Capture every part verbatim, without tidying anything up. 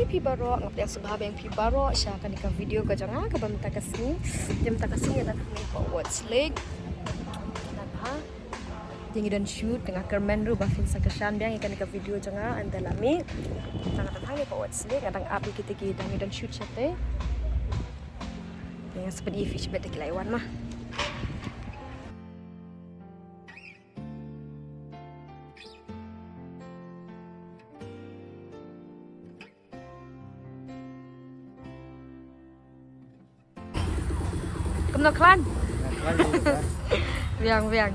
Phi baroh, nga pdiang sngewbha biang phi baroh sha kane ka video ka jong nga kaba mynta ka sngi. Te mynta ka sngi ngi dang hangne hapoh Ward's Lake. Ngi dang shoot, nga kyrmen ruh ba phin sa kyrshan biang ïa kane ka video jong nga, ynda la mih. Ngi dang hangne hapoh Ward's Lake, nga dang ap ïa kita ki dang, ngi dang shoot shatei. Te nga sa pyni ïa phi shibit da ki la wan ma. Kumno klan? Biang, biang.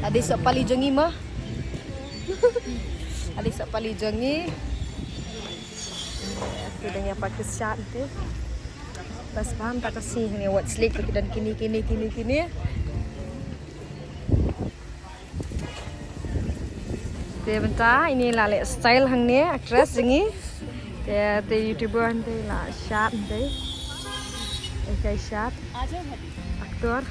Ade sa pali jong ngi ma. Ade sa pali jong ngi. Te dang ïa practice shot te. Bas pam ta ka si hangne Ward's Lake, ki don kine, kine, kine, kine. Te mynta ine la leh style hangne, actress jong ngi. Te, te YouTuber hangtei la shot hangtei. Ei kai shot. Actor.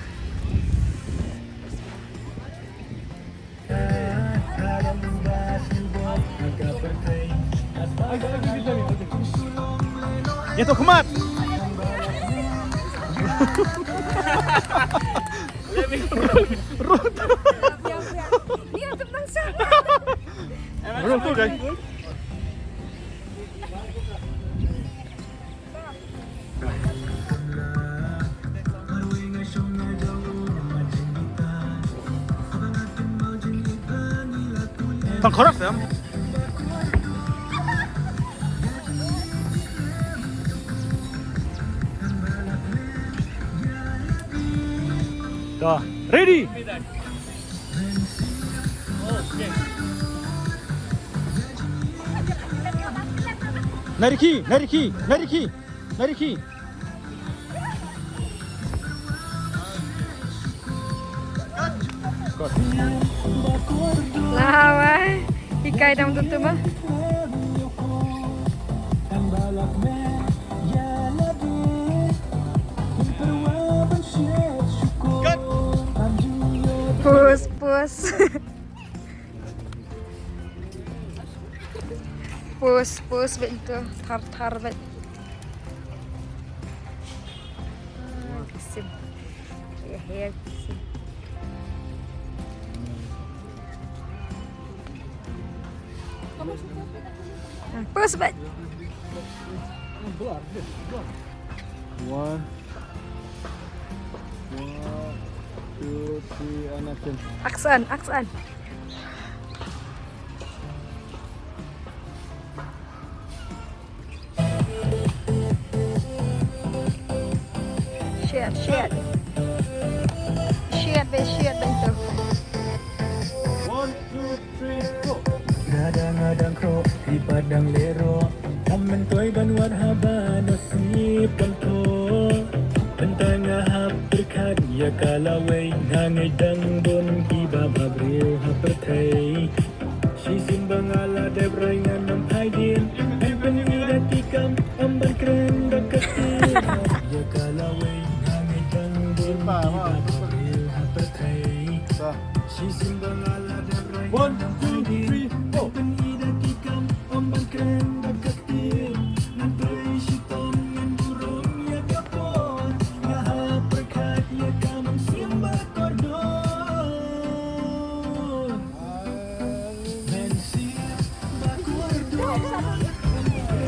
Ïa to khmat. Rot. Rot tu, guys. Tang khorok, Sam. Dah. Ready? Nariki, nariki, nariki, nariki. Lawai, hikai dam tutu ma. Pus, pus. Pus, pus bad tu, thar, thar bad. Ah, kisim. Ya, ya, kisim. Ah, pus bad. One. One, two, three, and action. Action, action. Shit, shit. Shit, be shit, be tu. One, two, three, go. Ngadang-ngadang kro, ipat dang lero. Am mentoi ban wan haba na sni pon to. Bentang nga hap berkat ya kalawei, nga ngedang bun kiba babril hap bertai. Shi sim bangala dep rai ngan nam phai din. Em pen ida tikam, am ban kren da katin. Ya kalawei, nga ngedang bun kiba babril hap bertai. Shi sim bangala dep rai ngan nam phai din. Em pen ida tikam,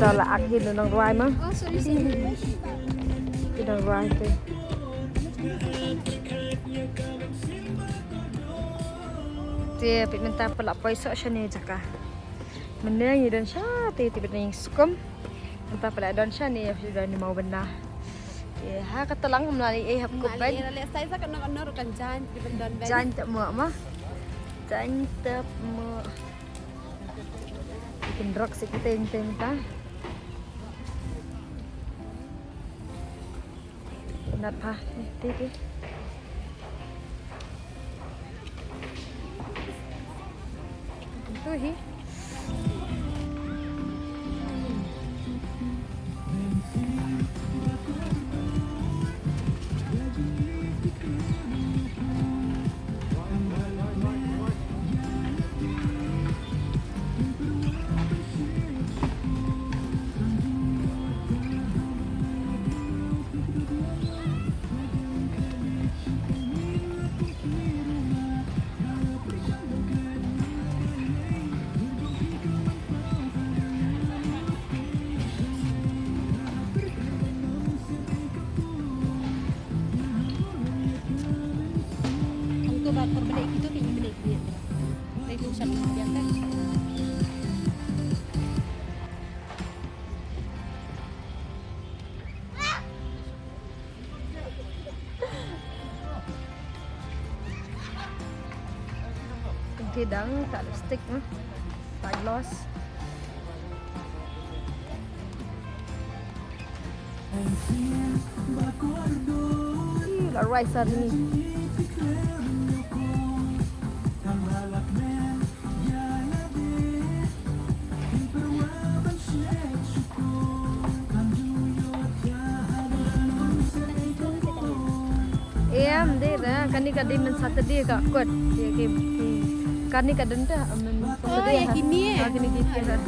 Tala ak hi nang ruai ma. Oh, sorry, sorry. Ki nang ruai te. Te pynmynta pala poi so shane jaka. Mynne ngi don sha te te bynta ngi skum. Mynta pala don shane ïa don ni mau bynta. Ïa ha ka talang mlali eh hap kup ben. Ïa le sai sa ka nok nok kan jan di ben don ben. Jan tap mo ma. Jan tap mo. Ikin rok si kiteng teng ta. Nat pha, ni, ti, ti. Tu hi. Dang tak lipstick na. Tak gloss. Ih, la rai sa ni. Em, dei da, kane ka dei man Saturday ka kot. Dei ki, kane ka dei da, man Saturday. Oh, ïa kine. Ah, kine ki tiar.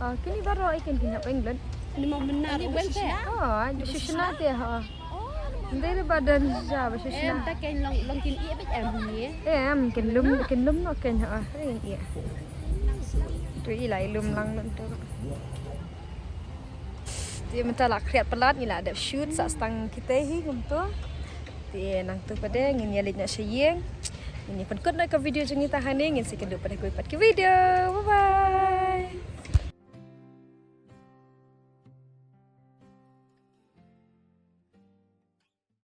Ah, kine baroh ïa kine ki hap England. Ni mo benar. Ni bel se. Oh, di shisha te ha. Dei da ba don ja ba shisha. Em, ta ken long, long kin ïa bet em ni. Em, kin lum, kin lum no ken ha. Ken ïa. Tu i lai lum lang lum tu. Te mynta la khriat palat ngi la dep shoot sa stang kita hi kumto. Te nangtu pat de ngin ïa leit noh sha ïing. Ngin ïa pynkut noh ka video jong ngi ta hangne, ngin sa ïakynduh pat ha kawei pat ka video. Bye bye.